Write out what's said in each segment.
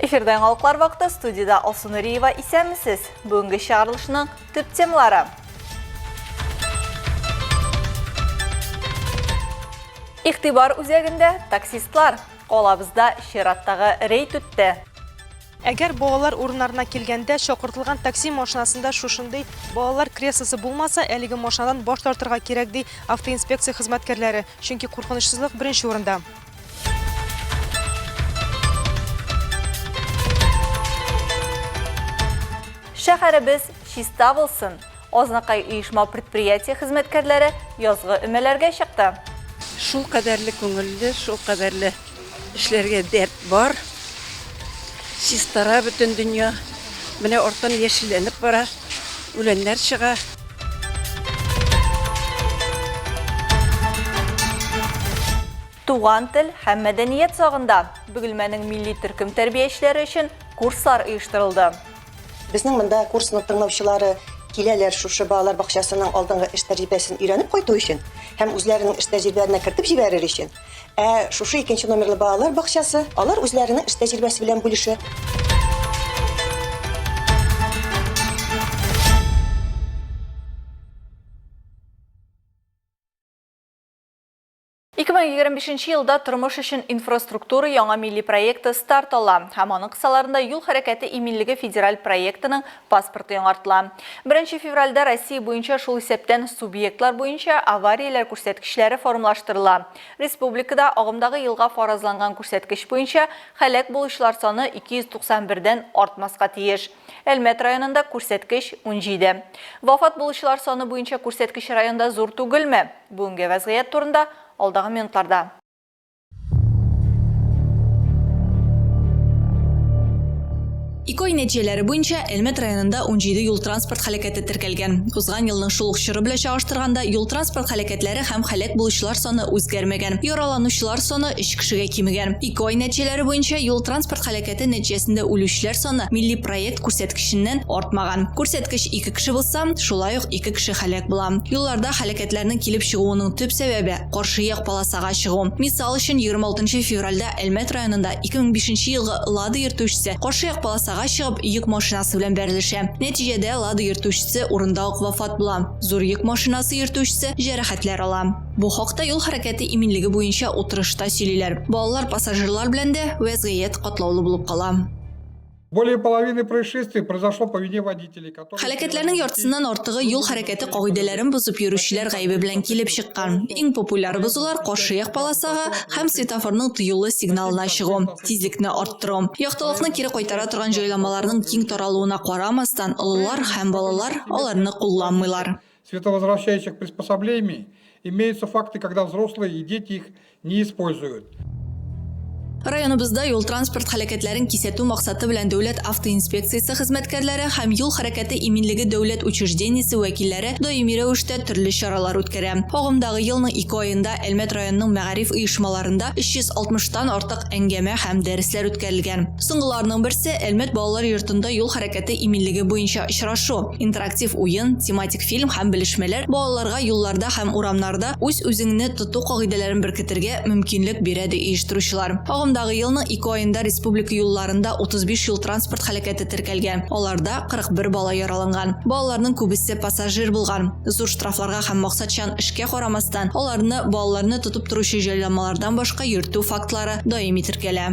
Эфирда яңалыклар вакыты, студиядә Алсу Нуриева. Исәнмесез! Бүгенге чыгарылышның төп темалары. Игътибар үзәгендә таксистлар. Калабызда чираттагы рейд үтте. Әгәр балалар урыннарына килгәндә, чакыртылган такси машинасында шушындый балалар креслосы булмаса, әлеге машинадан баш тартырга кирәк, ди автоинспекция хезмәткәрләре. Чөнки куркынычсызлык беренче урында. Шәһәребез чиста булсын! Азнакай оешма-предприятие хезмәткәрләре язгы өмәләргә чыкты. Шул кадәрле күңелле, шул кадәрле эшләргә дәрт бар. Чистара бөтен дөнья. Менә арттан яшелләнеп бара, үләннәр чыга. Туган тел һәм мәдәният сагында Бөгелмәнең милли төркем тәрбиячеләре өчен курслар оештырылды. Безнең монда курсның тыңлаучылары киләләр шушы балалар бакчасының алдынгы эш тәҗрибәсен өйрәнеп кайту өчен һәм үзләренең эш тәҗрибәләренә кертеп җибәрер өчен. Ә шушы икенче номерлы балалар бакчасы, алар үзләренең эш тәҗрибәсе белән бүлешә. 2025 елда Тормыш өчен инфраструктура яңа милли проекты старт ала һәм аның кысаларында Юл хәрәкәте иминлеге федераль проектының паспорты яңартыла. 1 февральдә Россия буенча, шул исәптән субъектлар буенча аварияләр күрсәткечләре формалаштырыла. Республикада агымдагы елга фаразланган күрсәткеч буенча һәлак булучылар саны 291 дән артмаска тиеш. Әлмәт районында күрсәткеч 17. Вафат булучылар саны буенча күрсәткеч районда зур түгелме? Бүгенге вәзгыять турында алдагы минутларда. Ике ай нәтиҗәләре буенча Әлмәт районында 17 юл-транспорт һәлакәте теркәлгән. Узган елның шул ук чоры белән чагыштырганда, юл-транспорт һәлакәтләре һәм һәлак булучылар саны үзгәрмәгән. Яраланучылар саны өч кешегә кимегән. Ике ай нәтиҗәләре буенча юл-транспорт һәлакәте нәтиҗәсендә үлүчеләр саны милли проект күрсәткеченнән артмаган. Күрсәткеч ике кеше булса, шулай ук ике кеше һәлак була. Юлларда һәлакәтләрнең килеп чыгуының төп сәбәбе, каршы як полосага чыгу. Мисал өчен, 26 февральдә Әлмәт районында 2005 елгы Лада йөртүчесе каршы як полосага чыгып, йөк машинасы белән бәрелешә. Нәтиҗәдә, Лада йөртүчесе урында ук вафат була. Зур йөк машинасы йөртүчесе җәрәхәтләр ала. Бу хакта юл хәрәкәте иминлеге буенча утырышта сөйлиләр. Балалар, пассажирлар белән дә вәзгыять катлаулы булып кала. Более половины происшествий произошло по вине водителей, которые... Һәлакәтләрнең яртысыннан артыгы юл хәрәкәте кагыйдәләрен бозып йөрүчеләр гаебе белән килеп чыккан. Иң популяр бозулар, каршы як полосага һәм светофорның тыюлы сигналына чыгу, тизлекне арттыру. Яктылыкны кире кайтара торган җайламаларның киң таралуына карамастан, олылар һәм балалар аларны кулланмыйлар. Световозвращающих приспособлений имеются факты, когда взрослые и дети их не используют. Районыбызда юл-транспорт һәлакәтләрен кисәтү максаты белән Дәүләт автоинспекциясе хезмәткәрләре һәм юл хәрәкәте иминлеге дәүләт учреждениесе вәкилләре даими рәвештә төрле чаралар үткәрә. Агымдагы елның ике аенда Әлмәт районының мәгариф оешмаларында 360 тан артык әңгәмә һәм дәресләр үткәрелгән. Соңгыларының берсе, Әлмәт балалар йортында юл хәрәкәте иминлеге буенча очрашу. Интерактив уен, тематик фильм һәм белешмәләр балаларга юлларда һәм урамнарда үз-үзеңне тоту кагыйдәләрен беркетергә мөмкинлек бирә, ди оештыручылар. Агымдагы елның ике аенда республика юлларында 35 юл-транспорт һәлакәте теркәлгән, аларда 41 бала яраланган. Балаларның күбесе пассажир булган. Зур штрафларга һәм максатчан эшкә карамастан, аларны балаларны тотып торучы җайланмалардан башка йөртү фактлары даими теркәлә.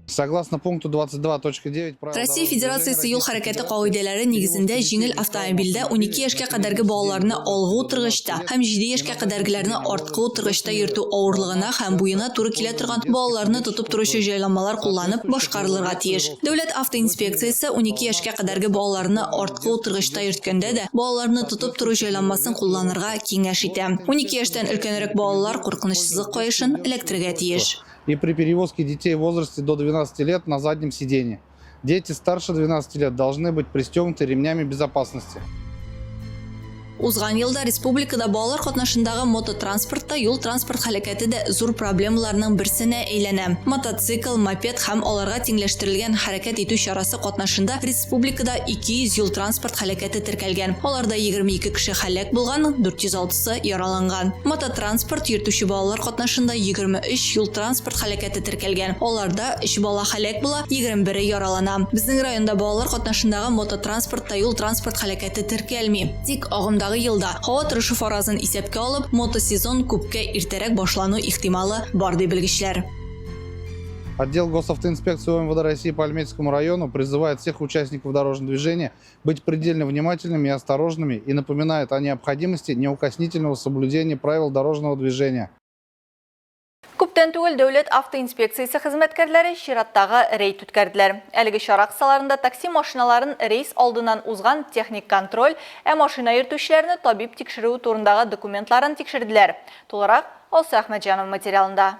Согласно пункту 22.9 правил Россия Федерациясе юл хәрәкәте кагыйдәләре нигезендә җиңел автомобильдә 12 яшькә кадәрге балаларны алгы утыргычта һәм 7 яшькә кадәргеләрне арткы утыргычта йөртү авырлыгына һәм буена туры килә торган балаларны тотып торучы җайланмалар кулланып башкарылырга тиеш. Дәүләт автоинспекциясе 12 яшькә кадәрге балаларны арткы утыргычта йөрткәндә дә балаларны тотып тору җайланмасын кулланырга киңәш итә. 12 яшьтән өлкәнрәк балалар куркынычсызлык каешын эләктерергә тиеш. И при перевозке детей в возрасте до 12 лет на заднем сиденье. Дети старше 12 лет должны быть пристегнуты ремнями безопасности. Узган елда республикада балалар катнашындагы мототранспортта юл-транспорт һәлакәте дә зур проблемаларның берсенә әйләнә. Мотоцикл, мопед һәм аларга тиңләштерелгән хәрәкәт итү чарасы катнашында республикада 200 юл-транспорт һәлакәте теркәлгән. Аларда 22 кеше һәлак булган, 406 сы яраланган. Мототранспорт йөртүче балалар катнашында 23 юл-транспорт һәлакәте теркәлгән. Аларда өч бала һәлак була, 21-е яралана. Безнең районда балалар катнашындагы мототранспортта юл-транспорт һәлакәте теркәлми. Тик агымдагы елда, һава торышы фаразын исәпкә алып, мотосезон күпкә иртәрәк башлану ихтималы бар, ди белгечләр. Отдел госавтоинспекции ОМВД России по Альметьевскому району призывает всех участников дорожного движения быть предельно внимательными и осторожными и напоминает о необходимости неукоснительного соблюдения правил дорожного движения. Күптән түгел Дәүләт автоинспекциясе хезмәткәрләре чираттагы рейд үткәрделәр. Әлеге чара кысаларында такси машиналарын рейс алдыннан узган техник контроль, ә машина йөртүчеләрне табиб тикшерүе турындагы документларын тикшерделәр. Тулырак Алсу Әхмәтҗанова материалында.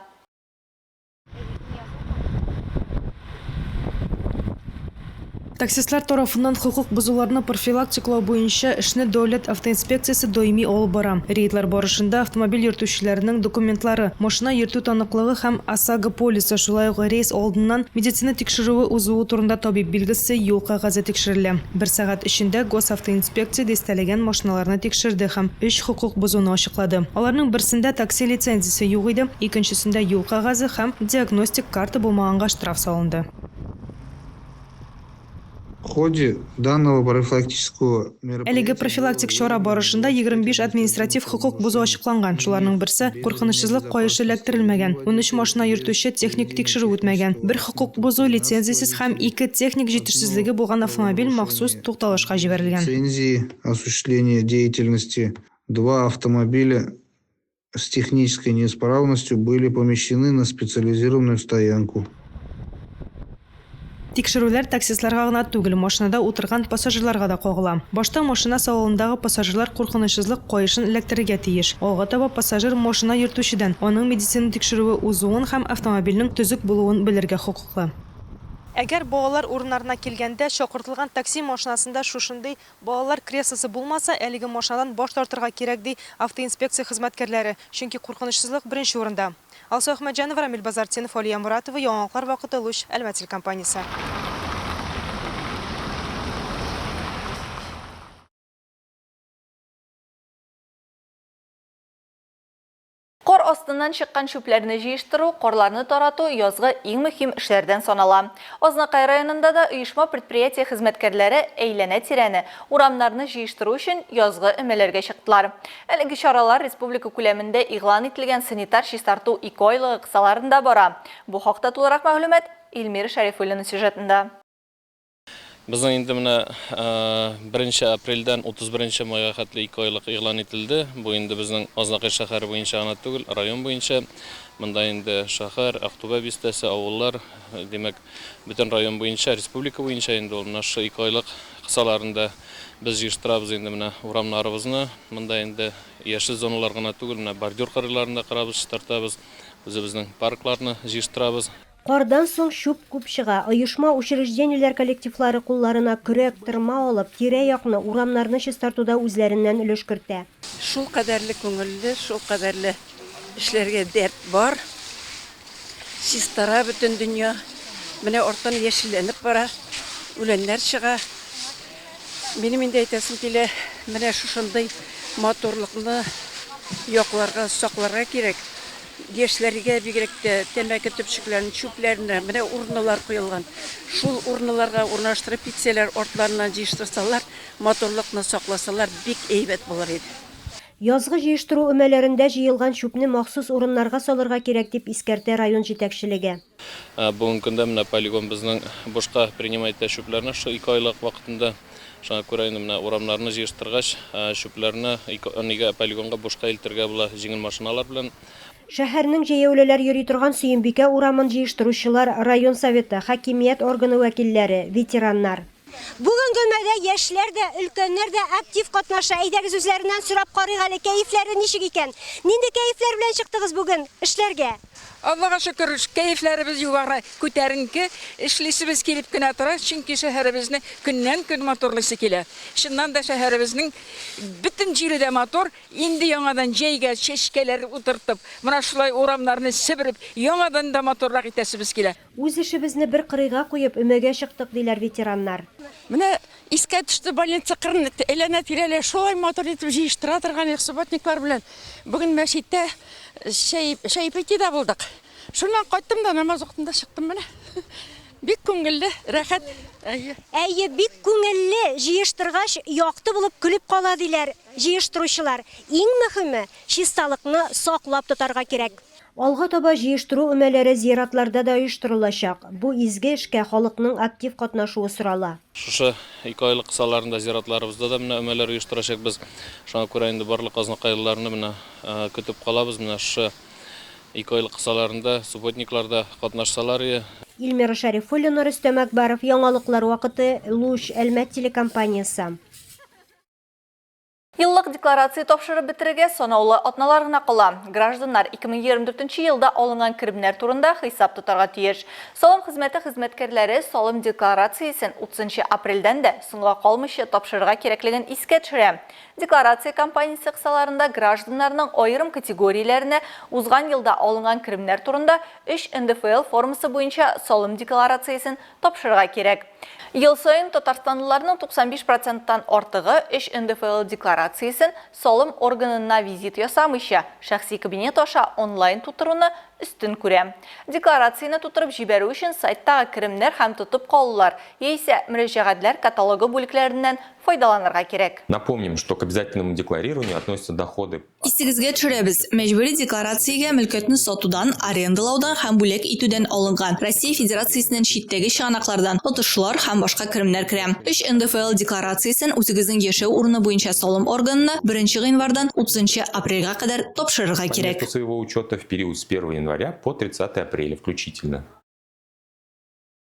Таксистлар тарафыннан хокук бозуларны профилактикалау буенча эшне Дәүләт автоинспекциясе даими алып бара. Рейдлар барышында автомобиль йөртүчеләрнең документлары, машина йөртү таныклыгы һәм ОСАГО полисы, шулай ук рейс алдыннан медицина тикшерүе узуы турында табиб билгесе, юл кәгазе тикшерелә. Бер сәгать эчендә Госавтоинспекция дистәләгән машиналарны тикшерде һәм өч хокук бозуны ачыклады. Аларның берсендә такси лицензиясе юк иде, икенчесендә юл кәгазе һәм диагностик карта булмаганга штраф салынды. В ходе данного профилактического мероприятия Әлеге профилактик чара барышында 25 административ хокук бозу ачыкланган, шуларның берсе, куркынычсызлык каешы эләктерелмәгән, 13 машина йөртүче техник тикшерү үтмәгән, бер хокук бозу лицензиясез һәм ике техник җитешсезлеге булган автомобиль махсус тукталышка җибәрелгән. Лицензии осуществления деятельности два автомобиля с технической неисправностью были помещены на специализированную стоянку. Тикшерүләр таксистларга гына түгел, машинада утырган пассажирларга да кагыла. Башта машина салонындагы пассажирлар куркынычсызлык каешын эләктерергә тиеш. Алга таба пассажир машина йөртүчедән аның медицина тикшерүе узуын һәм автомобильнең төзек булуын белергә хокуклы. Әгәр балалар урыннарына килгәндә, чакыртылган такси машинасында шушындый Балалар креслосы булмаса, әлеге машинадан баш тартырга кирәк, ди автоинспекция хезмәткәрләре. Чөнки куркынычсызлык беренче урында. Алсу Әхмәтҗанова, Рамил Базартдинов, Алия Моратова, Яңалыклар вакыты, Луч, Әлмәт телекомпаниясе. Кар астыннан чыккан чүпләрне җыештыру, карларны тарату язгы иң мөһим эшләрдән санала. Азнакай районында да оешма-предприятие хезмәткәрләре әйләнә-тирәне, урамнарны җыештыру өчен язгы өмәләргә чыктылар. Әлеге чаралар республика күләмендә игълан ителгән санитар чистарту икеайлыгы кысаларында бара. Бу хакта тулырак мәгълүмат Эльмира Шәрифуллина сюжетында. Безнең инде менә беренче апрельдән 31 майга хәтле икеайлык игълан ителде. Бу инде безнең Азнакай шәһәре буенча гына түгел, район буенча. Монда инде шәһәр, Актүбә бистәсе, авыллар, димәк, бөтен район буенча, республика буенча инде ул менә шушы икеайлык кысаларында без җыештырабыз инде менә урамнарыбызны. Монда инде яшел зоналар гына түгел, менә бордюр кырыйларын да кырабыз, чистартабыз, үзебезнең паркларны җыештырабыз. Кардан соң чүп күп чыга. Оешма-учреждениеләр коллективлары кулларына көрәк, тырма алып, тирә-якны, урамнарны чистартуда үзләреннән өлеш кертә. Шулкадәрле күңелле, шулкадәрле эшләргә дәрт бар. Чистара бөтен дөнья. Менә арттан яшелләнеп бара, үләннәр чыга. Минем инде әйтәсем килә, менә шушындый матурлыкны якларга, сакларга кирәк. Яшьләргә бигрәк тә тәмәке төпчекләрен, чүпләрне, менә урналар куелган. Шул урналарга урнаштырып китсәләр, артларыннан җыештырсалар, матурлыкны сакласалар, бик әйбәт булыр иде. Язгы җыештыру өмәләрендә җыелган чүпне махсус урыннарга салырга кирәк, дип искәртә район җитәкчелеге. Бүгенге көндә менә полигон безнең бушка принимать итә чүпләрне шушы икеайлык вакытында. Шуңа күрә инде менә урамнарны җыештыргач, чүпләрне нигә полигонга бушка илтергә була җиңел машиналар белән. Шәһәрнең җәяүлеләр йөри торган Сөембикә урамын җыештыручылар, район Советы, хакимият органы вәкилләре, ветераннар. Бүгенге өмәдә яшьләр дә, өлкәннәр дә актив катнаша. Әйдәгез үзләреннән сорап карыйк әле, кәефләре ничек икән? Нинди кәефләр белән чыктыгыз бүген эшләргә? Аллага шөкер, кәефләребез югары, күтәренке, эшлисебез килеп кенә тора, чөнки шәһәребезне көннән-көн матурлыйсы килә. Чыннан да шәһәребезнең бөтен җире дә матур, инде яңадан җәйгә чәчкәләр утыртып, менә шулай урамнарны себереп, яңадан да матуррак итәсебез килә. Үз эшебезне бер кырыйга куеп, өмәгә чыктык, диләр ветераннар. Менә искә төште, больница кырын әйләнә-тирәләй шулай матур итеп җыештыра торган идек субботниклар белән. Бүген мәчеттә чәй, чаепитиедә булдык. Шуннан кайттым да намаз укыдым да чыктым менә. Бик күңелле, рәхәт. Әйе. Әйе, бик күңелле, җыештыргач, якты булып көлеп кала, диләр җыештыручылар. Иң мөһиме, чисталыкны саклап тотарга кирәк. Алга таба җыештыру өмәләре зиратларда да оештырылачак. Бу изге эшкә халыкның актив катнашуы сорала. Шушы икеайлык кысаларында зиратларыбызда да менә өмәләр оештырачакбыз. Шуңа күрә инде барлык азнакайлыларны менә көтеп калабыз. Менә шушы икеайлык кысаларында субботникларда катнашсалар ие. Илмира Шәрифуллина, Рөстәм Әкбаров, Яңалыклар вакыты, Луч, Әлмәт телекомпаниясе. Еллык декларация тапшырып бетерергә санаулы атналар гына кала. Гражданнар 2024 елда алынган керемнәр турында хисап тотарга тиеш. Салым хезмәте хезмәткәрләре салым декларациясен 30 апрельдән дә соңга калмыйча тапшырырга кирәклеген искә төшерә. Декларация кампаниясе кысаларында гражданнарның аерым категорияләренә узган елда алынган керемнәр турында 3 НДФЛ формасы буенча салым декларациясен тапшырырга кирәк. Ел саен татарстанлыларның 95 проценттан артыгы 3 НДФЛ декларациясен салым органына визит ясамыйча, шәхси кабинет аша онлайн тутыруны өстен күрә. Декларацияне тутырып җибәрү өчен сайттагы Керемнәр һәм тотып калулар яисә Мөрәҗәгатьләр каталогы бүлекләреннән файдаланырга кирәк. Напомним, что к обязательному декларированию относятся доходы Исегезгә төшерәбез, мәҗбүри декларациягә мөлкәтне сатудан, арендалаудан һәм бүләк итүдән алынган, Россия Федерациясеннән читтәге чыганаклардан отышлар һәм башка керемнәр керә. Өч НДФЛ декларациясен үзегезнең яшәү урыны буенча салым органына беренче гыйнвардан утызынчы апрельгә кадәр тапшырырга По кирәк. месту своего учета в период с 1 января по 30 апреля включительно.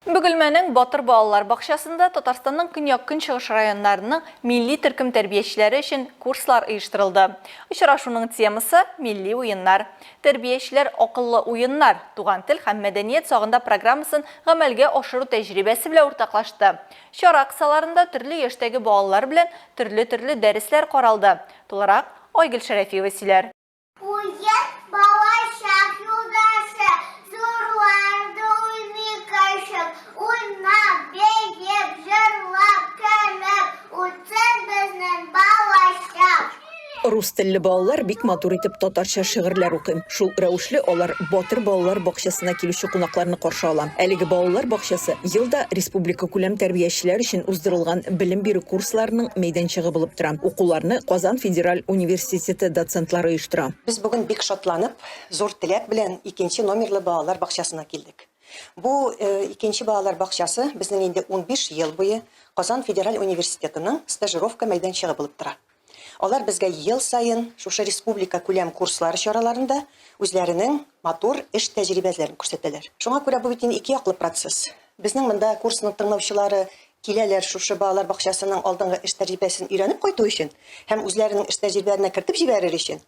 Бөгелмәнең Батыр балалар бакчасында Татарстанның көньяк-көнчыгыш районнарының милли төркем тәрбиячеләре өчен курслар оештырылды. Очрашуның темасы, милли уеннар. Тәрбиячеләр Акыллы уеннар, туган тел һәм мәдәният сагында программасын гамәлгә ашыру тәҗрибәсе белән уртаклашты. Чара кысаларында төрле яшьтәге балалар белән төрле-төрле дәресләр каралды. Тулырак Айгөл Шәрәфиева сөйләр. Уен балачак юлдашы, Зурлар да уйный кашык. Уйнап, биеп, җырлап, көлеп, Үтсен безнең балачак. Рус телле балалар бик матур итеп татарча шигырьләр укый. Шул рәвешле алар Батыр балалар бакчасына килүче кунакларны каршы ала. Әлеге балалар бакчасы ел да республикакүләм тәрбиячеләр өчен уздырылган белем бирү курсларының мәйданчыгы булып тора. Укуларны Казан федераль университеты доцентлары оештыра. Без бүген бик шатланып, зур теләк белән икенче номерлы балалар бакчасына килдек. Бу икенче балалар бакчасы безнең инде 15 ел буе Казан федераль университетының стажировка мәйданчыгы булып тора. Алар безгә ел саен шушы республика күләм курслары чараларында үзләренең матур эш тәҗрибәләрен күрсәтәләр. Шуңа күрә бу бит инде ике яклы процесс. Безнең монда курсның тыңлаучылары киләләр шушы балалар бакчасының алдынгы эш тәҗрибәсен өйрәнеп кайту өчен һәм үзләренең эш тәҗрибәләренә кертеп җибәрер өчен.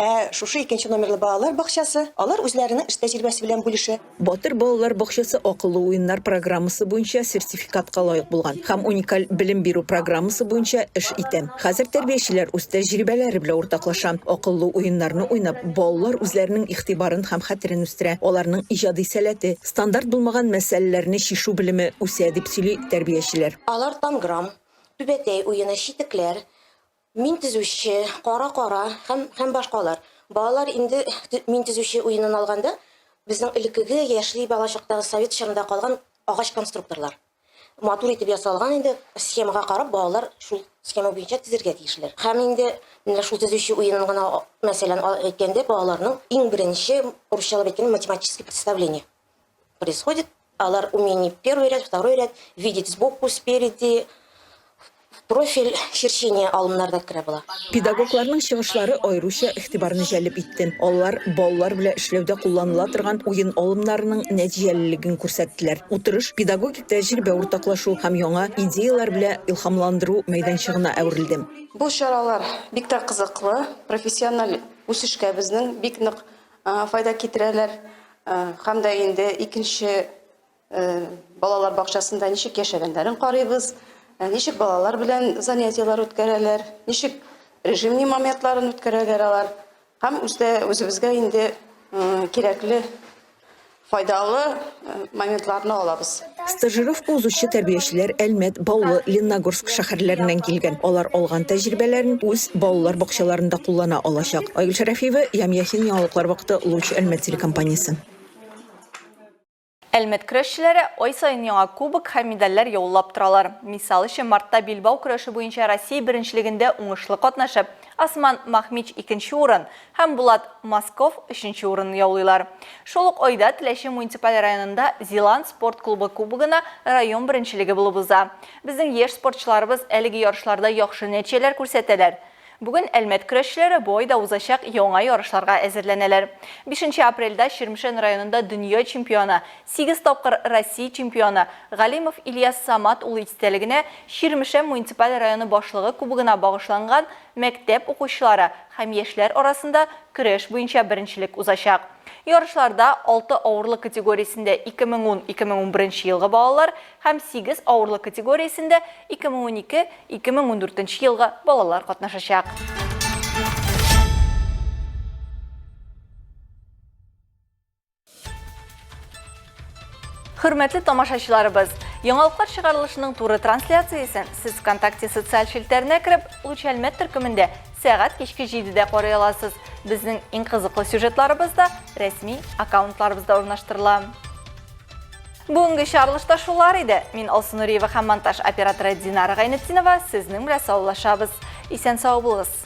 Ә шушы икенче номерлы балалар бакчасы, алар үзләренең эш тәҗрибәсе белән бүлешә. Батыр балалар бакчасы Акыллы уеннар программасы буенча сертификатка лаек булган һәм уникаль белем бирү программасы буенча эш итә. Хәзер тәрбиячеләр үз тәҗрибәләре белән уртаклаша. Акыллы уеннарны уйнап, балалар үзләренең игътибарын һәм хәтерен үстерә, аларның иҗади сәләте, стандарт булмаган мәсьәләләрне чишү белеме үсә, дип сөйли тәрбиячеләр. Алар Танграм, Түбәтәй уены, Читекләр, Мин төзүче, Кара-кара һәм һәм башкалар. Балалар инде Мин төзүче уенын алганда, безнең элеккеге яшьли балачактагы совет чорында калган агач конструкторлар. Матур итеп ясалган инде схемага карап балалар шул схема буенча төзергә тиешләр. Һәм инде менә шул төзүче уенын гына мәсәлән әйткәндә балаларның иң беренче русчалап әйткәндә математическое представление происходит. Алар умение первый ряд, второй ряд, видеть сбоку, спереди, Профиль черчение алымнар да керә була. Педагогларның чыгышлары аеруча игътибарны җәлеп итте. Алар балалар белән эшләүдә кулланыла торган уен алымнарының нәтиҗәлелеген күрсәттеләр. Утырыш педагогик тәҗрибә уртаклашу һәм яңа идеяләр белән илһамландыру мәйданчыгына әверелде. Бу чаралар бик тә кызыклы, профессиональ үсешкә безнең бик нык файда китерәләр. Һәм дә инде икенче Балалар бакчасында ничек яшәгәннәрен карыйбыз, ничек балалар белән занятиеләр үткәрәләр, ничек режимный моментларын үткәрәләр алар. Һәм үздә үзебезгә инде кирәкле, файдалы моментларны алабыз. Стажировка узучы тәрбиячеләр Әлмәт, Баулы, Ленногорск шәһәрләреннән килгән. Алар алган тәҗрибәләрен үз балалар бакчаларында куллана алачак. Айгөл Шәрәфиева, Ямь Яхин, Яңалыклар вакыты, Луч, Әлмәт телекомпаниясе. Әлмәт көрәшчеләре ай саен яңа кубок һәм медальләр яулап торалар. Мисал өчен, мартта билбау көрәше буенча Россия беренчелегендә уңышлы катнашып, Осман Махмич икенче урын һәм Булат Москов өченче урынны яулыйлар. Шул ук айда Теләче муниципаль районында Зилант спорт клубы кубогына район беренчелеге булып уза. Безнең яшь спортчыларыбыз әлеге ярышларда яхшы нәтиҗәләр күрсәтәләр. Бүген Әлмәт көрәшчеләре бу айда узачак яңа ярышларга әзерләнәләр. Бишенче апрельдә Чирмешән районында дөнья чемпионы, сигез тапкыр Россия чемпионы Галимов Ильяс Самат улы истәлегенә Чирмешән муниципаль районы башлыгы кубогына багышланган мәктәп укучылары һәм яшьләр арасында көрәш буенча беренчелек узачак. Ярышларда алты авырлык категориясендә 2010-2011 елгы балалар һәм сигез авырлык категориясендә 2012 2014 елгы балалар катнашачак. Хөрмәтле тамашачыларыбыз, яңалыклар чыгарылышының туры трансляциясен сез ВКонтакте социаль челтәренә кереп, Луч Әлмәт төркемендә сәгать кичке 7-дә карый аласыз. Безнең иң кызыклы сюжетларыбыз да рәсми аккаунтларыбызда урнаштырыла. Бүгенге чыгарылышта шулар иде. Мин Алсу Нуриева һәм монтаж операторы Динара Гайнетдинова сезнең белән саулашабыз. Исән сау булыгыз.